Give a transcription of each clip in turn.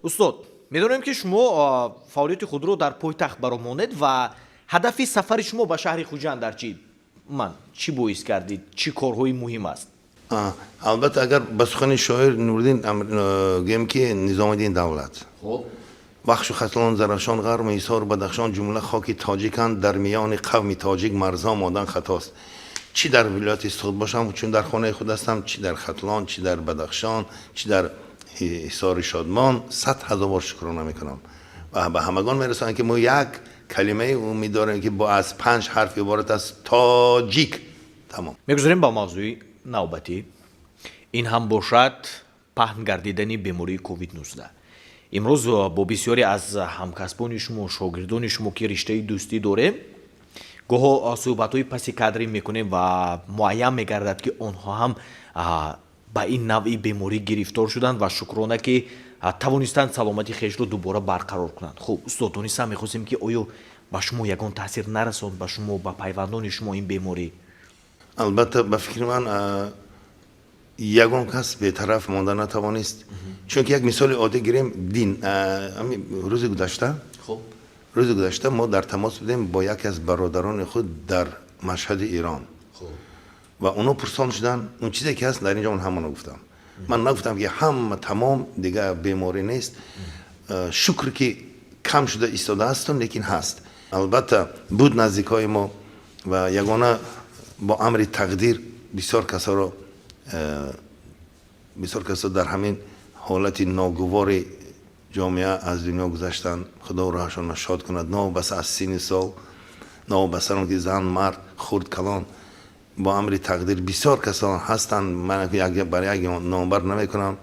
Устод, медонем, ки шумо фаъолияти худро дар пойтахт бароҳ монед ва ҳадафи сафари шумо ба шаҳри Хуҷанд дар чӣ ман чӣ боис кардид, чӣ корҳои муҳим аст? Албатта, агар ба сухани шоир Нуриддин гӯем, ки Низомиддин Давлат: Вахшу Хатлон, Зарафшон, Ғарму Ҳисору Бадахшон ҷумла хоки тоҷиканд, дар миёни қавми тоҷик марзҳо мондан хатост. Чӣ дар вилояти Суғд бошам, чун дар хонаи худ ҳастам, чӣ дар Хатлон, чӣ дар Бадахшон, чӣ дар Ҳисори Шодмон, 100 000 бор шукрона мекунам ва ба ҳамагон мерасонам, ки мо як калимаи умумӣ дорем, ки бо аз панҷ ҳарф иборат аст: тоҷик. Тамом. Мегузарем ба мавзӯи навбатӣ. Ин ҳам бошад паҳн гардидани бемории COVID-19. Имрӯз бо бисёре аз ҳамкасбони шумо, шогирдони шумо, ки риштаи дӯстӣ дорем, гоҳо суҳбатҳои паси кадрӣ мекунем ва муайян мегардад, ки онҳо ҳам ба ин навъи беморӣ гирифтор шуданд ва шукрона, ки тавонистанд саломати хешро дубора барқарор кунанд. Хуб, устод, донистан мехостем, ки оё ба шумо ягон таъсир нарасонд, ба шумо, ба пайвандони шумо ин беморӣ? Албатта, ба фикри ман, ягон кас бетараф монда натавонист, чунки як мисоли оддӣ гирем. Дин рӯзи гузашта, рӯзи гузашта мо дар тамос будем бо яке аз бародарони худ дар Машҳади Ирон ва онҳо пурсон шуданд. Он чизе ки ҳаст дар инҷо, он ҳамоно гуфтам. Ман нагуфтам, ки ҳама тамом, дигар беморӣ нест. Шукр, ки кам шуда истодаасту, лекин ҳаст. Албатта, буд наздикҳои мо ва ягона бо амри тақдир бисёр касоро, бисёр касо дар ҳамин ҳолати ногувори ҷомеа аз дунё гузаштанд. Худо роҳашонро шод кунад. Новобаста аз синни сол, новобаста он ки зан, мард, хурд, калон, бо амри тақдир бисёр касон ҳастанд. Ман бар як номбар намекунам.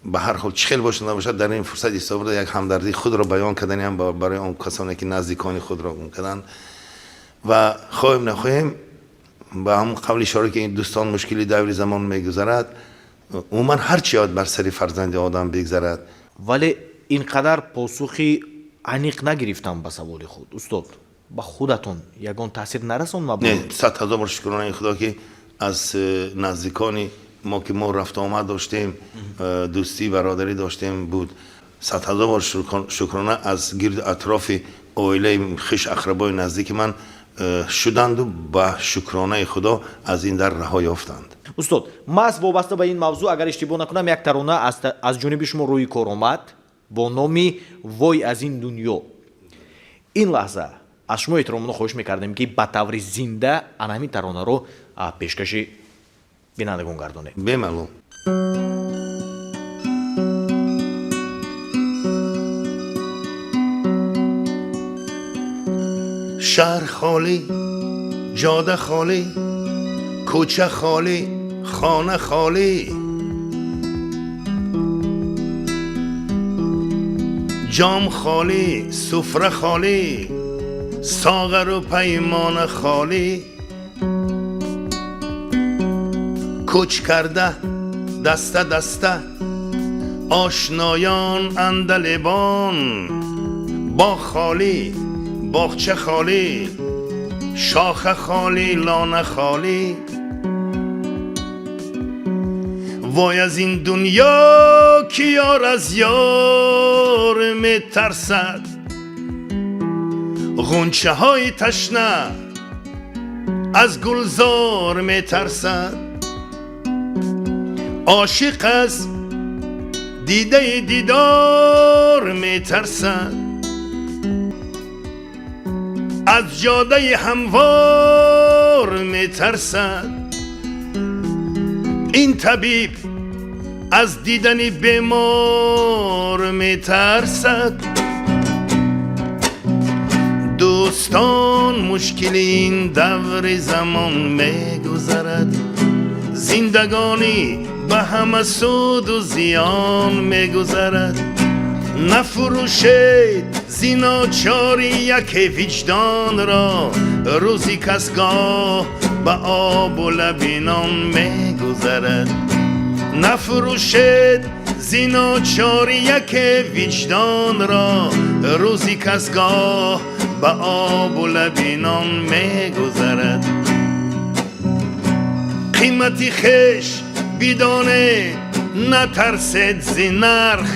Ба ҳар ҳол, чӣ хел бошад, набошад, дар ин фурсат истифода як ҳамдардии худро баён карданиам барои он касоне, ки наздикони худро гум карданд. Ва хоҳем, нахоҳем, ба ҳамон қавли ишора, ки ин дӯстон, мушкили даври замон мегузарад. Умуман, ҳар чи бар сари фарзанди одам бигзарад. Вале ин қадар посухи аниқ нагирифтам ба саволи худ. Устод, ба худатон ягон таъсир нарасонд? Не, 100 000 бор шукронаи Худо, ки аз наздикони мо, ки мо рафтуомад доштем, дӯстӣ, бародарӣ доштем, буд. 100 000 бор шукрона, аз гирду атрофи оилаи хиш, ақрабои наздики ман шуданду ба шукронаи Худо аз ин дар раҳо ёфтанд. Устод, маҳз вобаста ба ин мавзӯъ, агар иштибоҳ накунам, як тарона аз ҷониби шумо рӯи кор омад бо номи «Вой аз ин дунё». Ин лаҳза аз шумо эҳтиромона хоҳиш мекардем, ки ба таври зинда ана ҳамин таронаро пешкаши бинандагон гардонед. Бемалол. Шаҳр холӣ, ҷода холӣ, кӯча холӣ, хона холӣ, ҷом холӣ, суфра холӣ, соғару паймона холӣ. Кӯч карда даста даста ошноён, андалебон. Боғ холӣ, боғча холӣ, шоха холӣ, лона холӣ. Вой аз ин дунё, ки ёр аз ёр метарсад, ғунчаҳои ташна аз гулзор метарсад, ошиқ аз дидаи дидор метарсад, аз ҷодаи ҳамвор метарсад, ин табиб аз дидани бемор метарсад. Дӯстон, мушкили ин даври замон мегузарад, зиндагонӣ ба ҳама суду зиён мегузарад. Нафурӯшед зи ночорӣ яке виҷдонро, рӯзи касгоҳ ба обу лаби нон мегузарад. Нафурӯшед зи ночорӣ яке виҷдонро, рӯзи касгоҳ ба обу лаби нон мегузарад. Қимати хеш бидонед, натарсед зи нарх.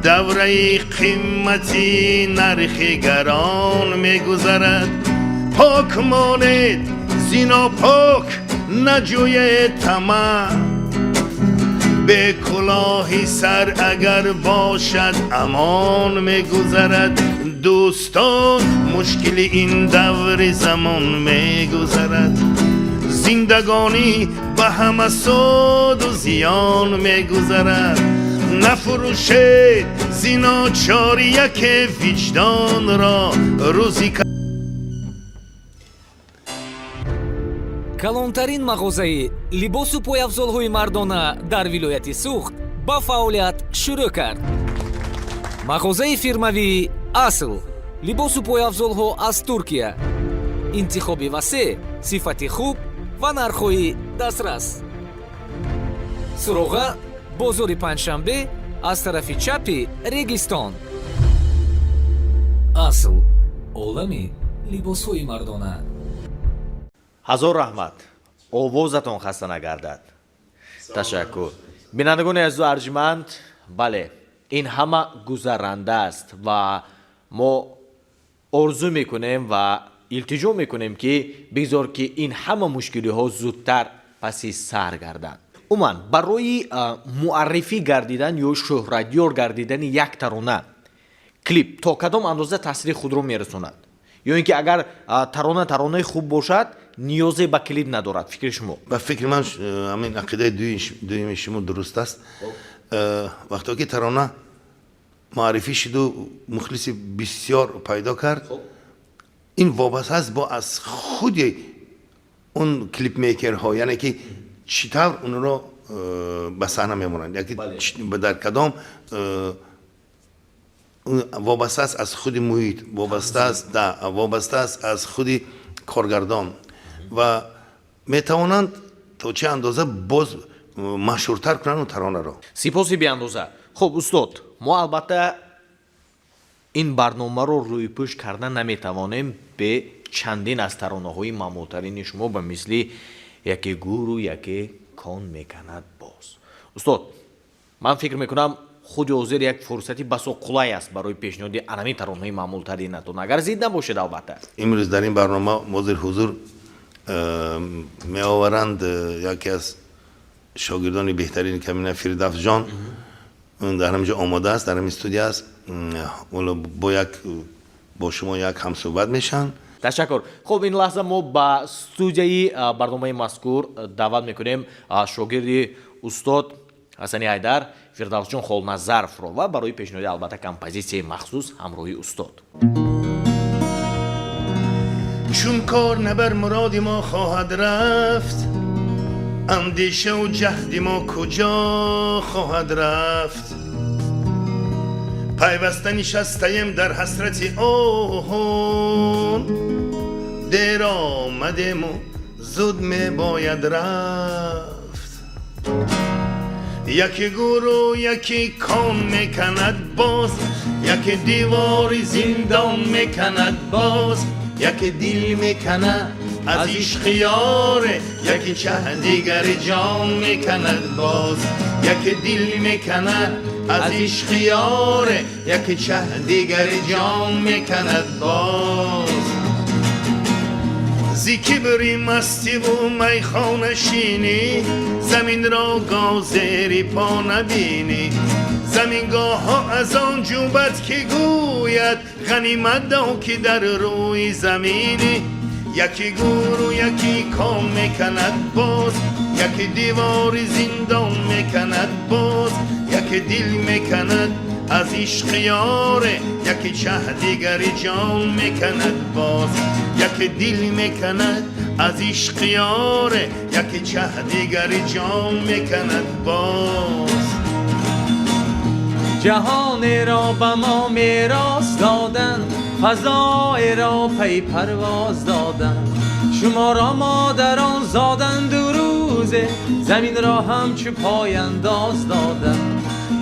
Давраи қиматӣ нархи гарон мегузарад. Пок монед зино пок наҷӯед тамаъ. Бе кулоҳи сар агар бошад амон мегузарад. Дӯстон, мушкили ин даври замон мегузарад. Зиндагонӣ ба ҳама суду зиён мегузарад. Нафурӯшед зино чорияке виҷдонро рӯзи. Калонтарин мағозаи либосу пойафзолҳои мардона дар вилояти Суғд ба фаъолият шурӯъ кард. Мағозаи фирмавии Асл. Либосу пойафзолҳо аз Туркия. Интихоби васеъ, сифати хуб ва нархҳои дастрас. Суроға: бозори Панҷшанбе, аз тарафи чапи Регистон. Асл, олами либосҳои мардона. Ҳазор раҳмат, овозатон хаста нагардад. Ташаккур. Бинандагони азизу арҷманд, бале, ин ҳама гузаранда аст ва мо орзу мекунем ва илтиҷо мекунем, ки бигзор, ки ин ҳама мушкилиҳо зудтар паси сар гарданд. Умуман, барои муаррифӣ гардидан ё шӯҳратёр гардидани як тарона клип то кадом андоза таъсири худро мерасонад? Ё ин ки агар тарона таронаи хуб бошад, ниёзе ба клип надорад, фикри шумо? Ба фикри ман, ҳамин ақидаи дуюми шумо дуруст аст. Вақте ки тарона муаррифӣ шуду мухлиси бисёр пайдо кард, ин вобаста аст бо аз худи он клипмейкерҳо, яъне ки чӣ тавр онро ба саҳна мемонанд, дар кадом, вобаста аст аз худи муҳит, вобаста аст, вобаста аст аз худи коргардон ва метавонанд то чӣ андоза боз машҳуртар кунанд он таронаро. Сипоси беандоза. Хуб, устод, мо албатта ин барномаро рӯйпӯш карда наметавонем бе чандин аз таронаҳои маъмултарини шумо, ба мисли «Яке гуру, яке кон меканад боз». Устод, ман фикр мекунам, худи ҳозир як фурсати басо қулай аст барои пешниҳоди анами таронаҳои маъмултаринатон, агар зид набошед, албатта. Имрӯз дар ин барнома ҳозир ҳузур меоваранд яке аз шогирдони беҳтарини камина, Фирдавсҷон. Дар ҳамин ҷо омода аст, дар ҳамин студия аст. Бо як бо шумо як ҳамсӯҳбат мешаванд. Ташаккур. Хуб, ин лаҳза мо ба студияи барномаи мазкур даъват мекунем шогирди устод Ҳасани Ҳайдар, Фирдавсҷон Холназаровро, ва барои пешниҳоди, албатта, композитсияи махсус ҳамроҳи устод. Чун кор на бар муроди мо хоҳад рафт, андешаву ҷаҳди мо куҷо хоҳад рафт? Пайваста нишастаем дар ҳасрати он, дер омадему зуд мебояд рафт. Яке гуру, яке кон меканад боз, яке девори зиндон меканад боз, яке дил меканад аз ишқи ёре, яке чаҳ дигари ҷон меканад боз, яке дил меканад аз ишқи ёре, яке чаҳ дигари ҷон меканад боз. Зи кибри мастиву майхонашинӣ заминро гоҳ зери по набинӣ. Замингоҳҳо аз он ҷӯбад, ки гӯяд: ғанимат дон, ки дар рӯи заминӣ. Яке гуру, яке ком меканад боз, яке девори зиндон меканад боз, яке дил меканад аз ишқи ёре, яке чаҳ дигари ҷон меканад боз, яке дил меканад аз ишқи ёре, яке чаҳ дигари ҷон меканад боз. Ҷаҳонеро ба мо мерос доданд, фазоеро пай парвоз доданд. Шуморо модарон зоданду рӯзе заминро ҳамчу пойандоз доданд.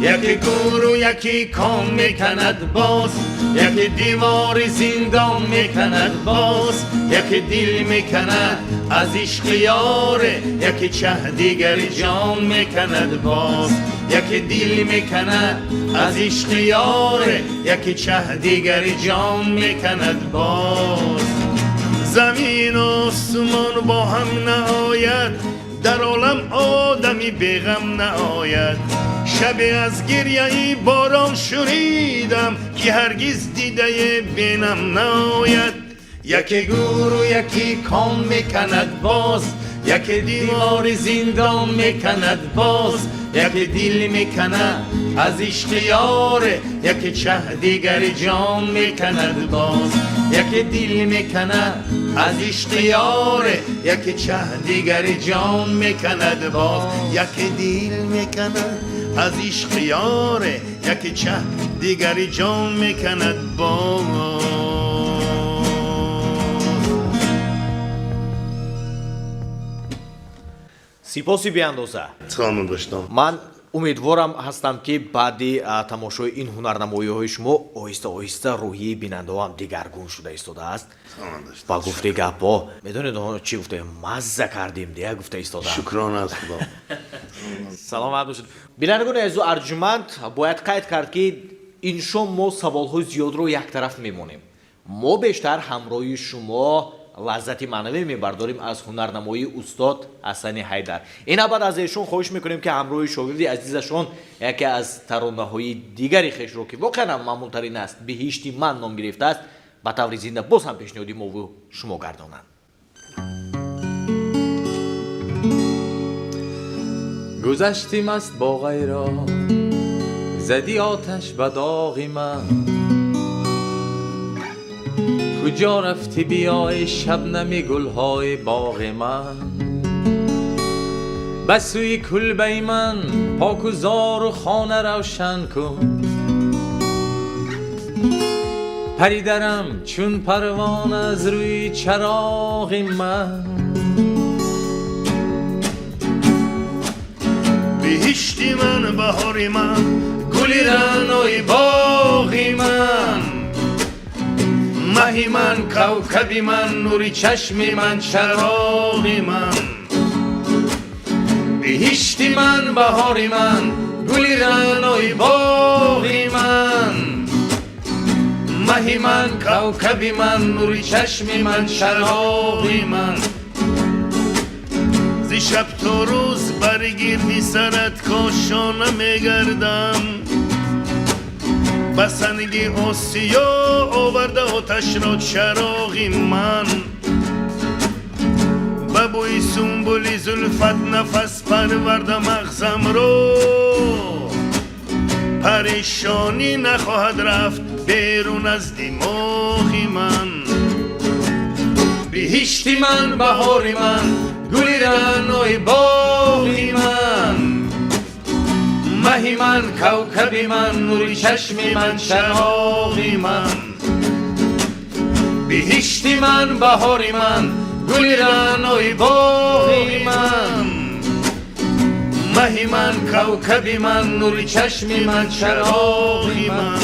Яке гуру яке ком мекунад боз, яке девори зиндон мекунад боз, яке дил мекунад аз ишқи ёре, яке чаҳ дигари ҷон мекунад боз, яке дил мекунад аз ишқи ёре, яке чаҳ дигари ҷон мекунад боз. Замин осмон бо ҳам наояд, дар олам одами беғам наояд. Шабе аз гиряи борон шунидам, ки ҳаргиз дидаи бенам наояд. Яке гуру яке ком мекунад боз, яке девори зиндон мекунад боз, яке дил мекунад аз ишқи ёре, яке чаҳ дигари ҷон мекунад боз, яке дил мекунад аз ишқи ёре, яке чаҳ дигари ҷон мекунад боз, яке дил мекунад аз ишқи ёре, яке чаҳ дигари ҷон мекунад боз. Сипоси беандоза. Саломат бошед. Ман умедворам ҳастам, ки баъди тамошои ин ҳунарнамоиҳои шумо оҳиста оҳиста рӯҳияи бинандаҳоам дигаргун шуда истодааст. Ба гуфти гапҳо медонед чӣ гуфта, мазза кардем дия гуфта истодаам. Шукрона аз Худо. Саломат бошед. Бинандагони азизу арҷуманд, бояд қайд кард, ки ин шом мо саволҳои зиёдро яктараф мемонем. Мо бештар ҳамроҳи шумо лаззати маънавӣ мебардорем аз ҳунарнамоии устод Ҳасани Ҳайдар. Ин баъд аз эшон хоҳиш мекунем, ки ҳамроҳи шогирди азизашон яке аз таронаҳои дигари хешро, ки воқеан ҳам маъмултарин аст, «Биҳишти ман» ном гирифтааст, ба таври зинда боз ҳам пешниҳоди мову шумо гардонанд. Гузаштӣ маст бо ғайро, задӣ оташ ба доғи ман, куҷо рафтӣ биёи шабнами гулҳои боғи ман, ба сӯи кулбаи ман поку зору хона равшан кун, паридарам чун парвона аз рӯи чароғи ман. Биҳишти ман, баҳори ман, гули раънои боғи ман, маҳи ман, кавкаби ман, нури чашми ман, чароғи ман. Биҳишти ман, баҳори ман, гули раънои боғи ман, маҳи ман, кавкаби ман, нури чашми ман, чароғи ман. Зи шаб то рӯз бар гирди сарат кошона мегардам, ба санги осиё оварда оташро чароғи ман, ба бӯи сумбули зулфат нафас парварда мағзамро, парешонӣ нахоҳад рафт берун аз димоғи ман. Биҳишти ман, баҳори ман, гули раънои боғи ман, маҳи ман, кавкаби ман, нури чашми ман, чароғи ман. Биҳишти ман, баҳори ман, гули раънои боғи ман, маҳи ман, кавкаби ман, нури чашми ман, чароғи ман.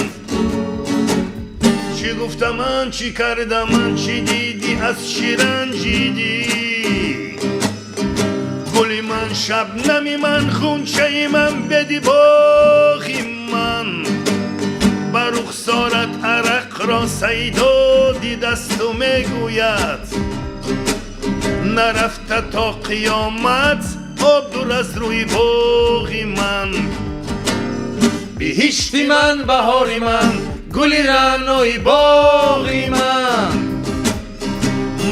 Чӣ гуфтам ман, чӣ кардам ман, чӣ дидӣ, аз чӣ ранҷидӣ? Гули ман, шабнами ман, ғунчаи ман, беди боғи ман, ба рухсорат арақро сайдо дидасту мегӯяд, нарафта то қиёмат об дур аз рӯи боғи ман. Биҳишти ман, баҳори ман, гули раънои боғи ман,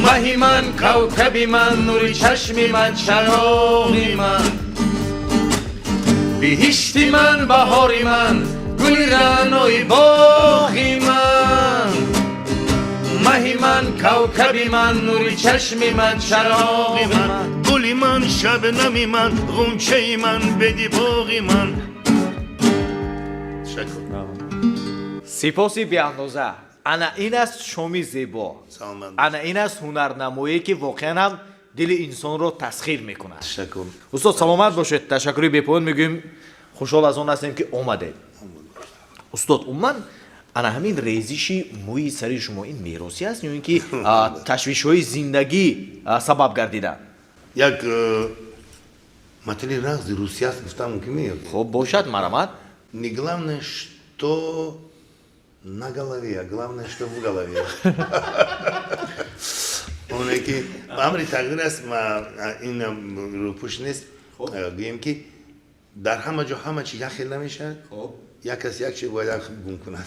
маҳи ман, кавкаби ман, нури чашми ман, чароғи ман. Биҳишти ман, баҳори ман, гули раънои боғи ман, маҳи ман, кавкаби ман, нури чашми ман, чароғи ман. Гули ман, шабнами ман, ғунчаи ман, беди боғи ман. Ташаккур. Сипоси беандоза. Ана ин аст шоми зебо. Саломат. Ана ин аст ҳунарнамоие, ки воқеан ҳам дили инсонро тасхир мекунад. Ташаккур. Устод, саломат бошед. Ташаккури бепоён мегӯем. Хушҳол аз он ҳастем, ки омадед. Устод, умуман ана ҳамин резиши мӯи сари шумо ин меросӣ аст ё ин ки ташвишҳои зиндагӣ сабаб гардиданд? Як матали рағзи русия аст, гуфтам мумкин меёд? Хуб бошад, марҳамат. Не главное, что на голове, а главное, что в голове. Оне ки амри тақдир аст, ин рӯпӯш нест. Гӯем ки дар ҳама ҷо ҳама чи як хел намешавад. Як кас як чи бояд як гум кунад.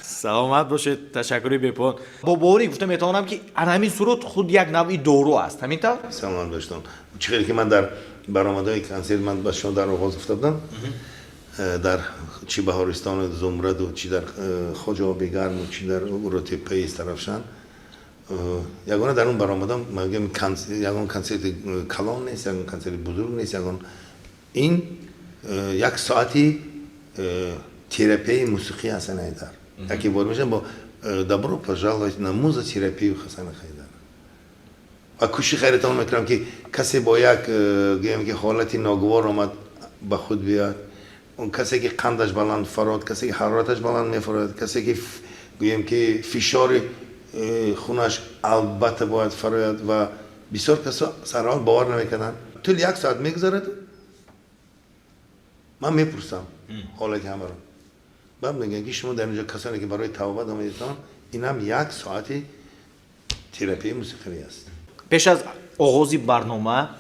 Саломат бошед, ташаккури бепоён. Бо боварӣ гуфта метавонам, ки ана ҳамин суруд худ як навъи дору аст, ҳамин тавр? Саломат бошед. Чӣ хеле ки ман дар баромадҳои консерт ман ба шумо дар оғоз гуфта будам, дар чи Баҳористону Зумраду, чи дар Хоҷаоби Гарму, чи дар Уротеппаи Истаравшан, ягона дар он баромадам, мегӯям, ягон консерти калон нест, ягон консерти бузург нест, ягон ин як соати терапияи мусиқии Ҳасан Ҳайдар. Яке бор мешавам бо «Добро пожаловать на музотерапию Ҳасана Ҳайдар». Ва кӯшиши хайратон мекунам, ки касе бо як, гӯем ки, ҳолати ногувор омад, ба худ биёяд. Он касе ки қандаш баланд фарод, касе ки ҳарораташ баланд мефарояд, касе ки, гӯем ки, фишори хунаш албатта бояд фарояд. Ва бисёр касо сараввал бовар намекарданд. Тӯли як соат мегузарад, ман мепурсам ҳолати ҳамаро, баъд мегӯянд, ки шумо дар инҷо касоне ки барои тавбат омадетон, инам як соати терапияи мусиқавӣ аст. Пеш аз оғози барнома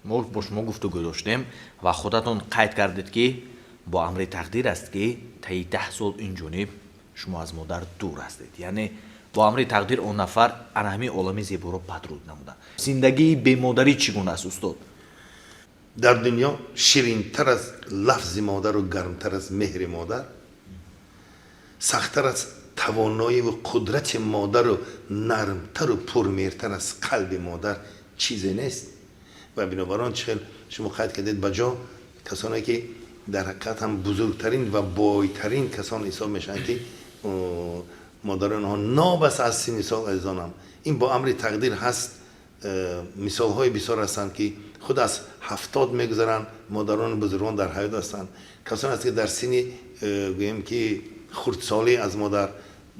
мо бо шумо гуфтугӯ доштем ва худатон қайд кардед, ки бо амри тақдир аст, ки таи 10 сол ин ҷониб шумо аз модар дур ҳастед, яъне бо амри тақдир он нафар ана ҳамин олами зеборо падруд намуданд. Зиндагии бемодарӣ чӣ гуна аст, устод? Дар дунё ширинтар аз лафзи модару гармтар аз меҳри модар, сахттар аз тавоноиву қудрати модару нармтару пурмеҳртар аз қалби модар чизе нест. Ва бинобар он, чӣ хел шумо қайд кардед ба ҷо, касоне ки дар ҳақиқат ҳам бузургтарин ва бойтарин касон ҳисоб мешаванд, ки модарони онҳо нобаста аз синни сол, азизонам, ин бо амри тақдир ҳаст. Мисолҳои бисёр ҳастанд, ки худ аз 70 мегузаранд, модарони бузургон дар ҳаёт ҳастанд. Касоне аст, ки дар синни, гӯем ки, хурдсолӣ аз модар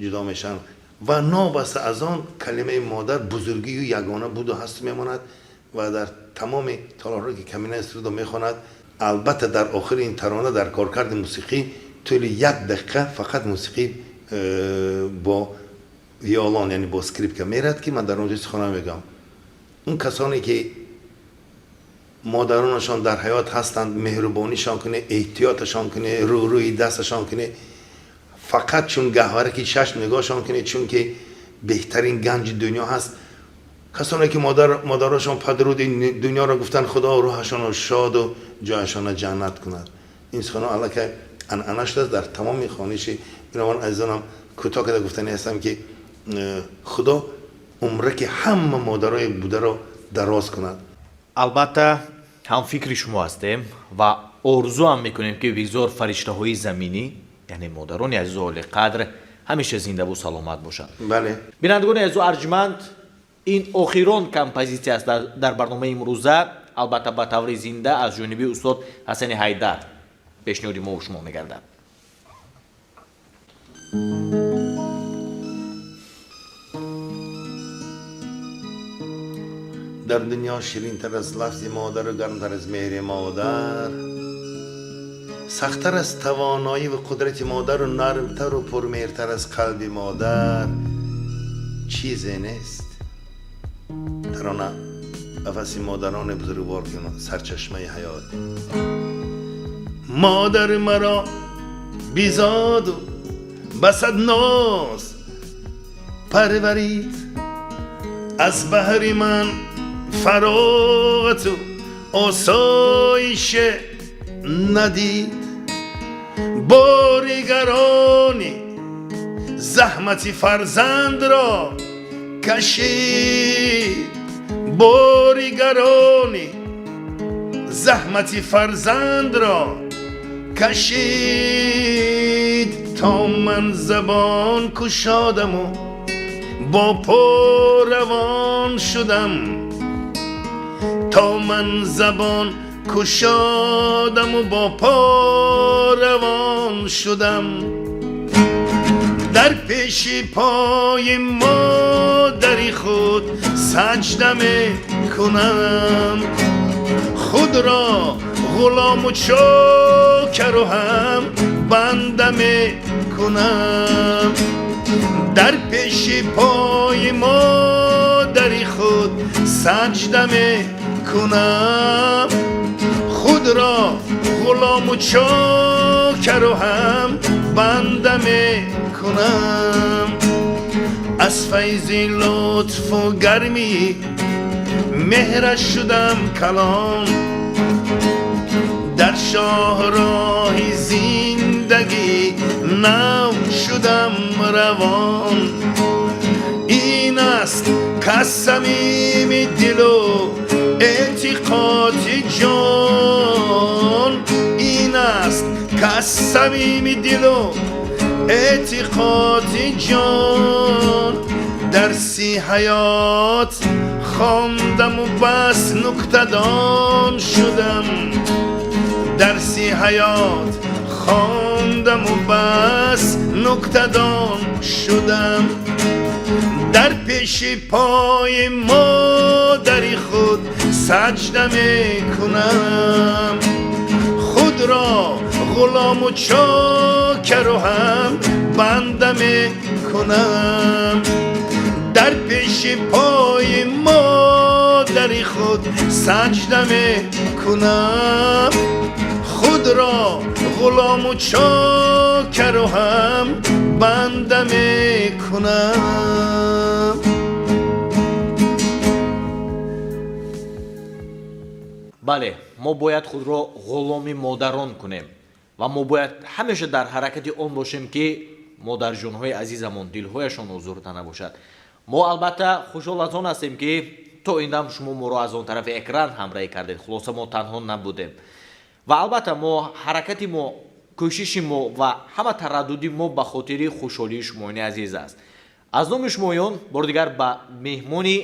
ҷудо мешаванд ва нобаста аз он калимаи модар бузургию ягона буду ҳасту мемонад. Ва дар тамоми толорҳое ки Каминаи сурудо мехонад, албатта дар охири ин тарона дар коркарди мусиқӣ тӯли як дақиқа фақат мусиқӣ бо виолон, яъне бо скрипка мерад, ки ман дар он ҷо сухана мегӯям: он касоне ки модаронашон дар ҳаёт ҳастанд, меҳрубонишон кунед, эҳтиёташон кунед, рӯрӯи дасташон кунед, фақат чун гаҳвараки чашм нигоҳшон кунед, чунки беҳтарин ганҷи дунё ҳаст. Касоне ки модарошон падруди дунёро гуфтанд, Худо рӯҳашонро шоду ҷояшонро ҷаннат кунад. Ин сухано аллакай анъана шудааст дар тамоми хониши. Бинобар азизонам, кӯтоҳ карда гуфтанӣ ҳастам, ки Худо умраки ҳама модарои бударо дароз кунад. Албатта, ҳамфикри шумо ҳастем ва орзуам мекунем, ки бигзор фариштаҳои заминӣ, яъне модарони азизу олиқадр, ҳамеша зиндаву саломат бошанд. Бале. Бинандагони азизу арҷманд, ин охирон композитсия аст дар барномаи имрӯза, албатта ба таври зинда аз ҷониби устод Ҳасани Ҳайдар пешниҳоди мо шумо мегардад. Дар дунё ширинтар аз лафзи модару гармтар аз меҳри модар, сахттар аз тавоноиву қудрати модару нармтару пурмеҳртар аз қалби модар чизе нест. Тарона ба васи модарони бузургвор, ки сарчашмаи ҳаёт. Модар маро бизоду ба сад ноз парварид, аз баҳри ман фароғату осоише надид, боригарони заҳмати фарзандро кашид, боригарони заҳмати фарзандро кашид, то ман забон кушодаму бо по равон шудам, то ман забон кушодам ва бо по равон шудам. Дар пеши пои модари худ саҷда мекунам. Худро ғулому чокару ҳам банда мекунам. Дар пеши пои модари худ саҷда мекунам. Худро ғулому чокару ҳам банда мекунам. Аз файзи лутфу гармӣ меҳраш шудам калон. Дар шоҳроҳи зиндагӣ нав шудам равон. Ин аст кас самими дилу эътиқоди ҷон. Ин аст кас самими дилу эътиқоди ҷон. Дарси ҳаёт хондаму бас нуктадон шудам. Дарси ҳаёт хондаму бас нуктадон шудам. Дар пеши пои модари худ саҷда мекунам. Худро ғулому чокару ҳам банда мекунам. Дар пеши пои модари худ саҷда мекунам. Худро ғулому чокару ҳам банда мекунам. Бале, мо бояд худро ғуломи модарон кунем ва мо бояд ҳамеша дар ҳаракати он бошем, ки модарҷонҳои азизамон дилҳояшон озурда набошад. Мо албатта хушҳол аз он ҳастем, ки то ин дам шумо моро аз он тарафи экран ҳамраҳӣ кардед. Хулоса, мо танҳо набудем ва албатта мо ҳаракати мо, кӯшиши мо ва ҳама тараддуди мо ба хотири хушҳолии шумоёни азиз аст. Аз номи шумоён бори дигар ба меҳмони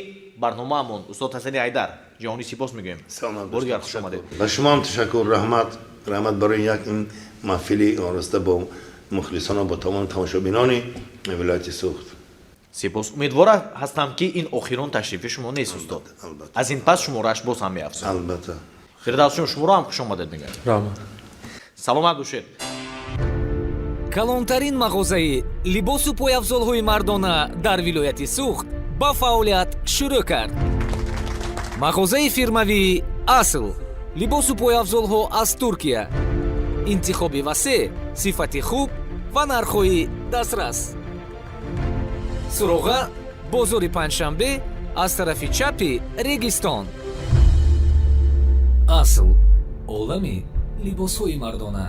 барномаамон устод Ҳасани Ҳайдар ҷаҳонӣ сипос мегӯем. Бори дигар хуш омадед. Ба шумо ҳам ташаккур, раҳмат, раҳмат барои як ин маҳфили ороста бо мухлисон ва бо тамоми тамошобинони вилояти Суғд. Сипос. Умедвор ҳастам, ки ин охирон ташрифи шумо нест, устод. Аз ин пас шуморааш боз ҳам меафзояд. Албатта. Фирдавсҷон, шуморо ҳам хуш омадед мегӯям. Раҳмат. Саломат бошед. Калонтарин мағозаи либосу пойафзолҳои мардона дар вилояти Суғд ба фаъолият шурӯъ кард. Мағозаи фирмавии Асл. Либосу пойафзолҳо аз Туркия. Интихоби васеъ, сифати хуб ва нархҳои дастрас. Суроға: бозори Панҷшанбе, аз тарафи чапи Регистон. Асл, олами либосҳои мардона.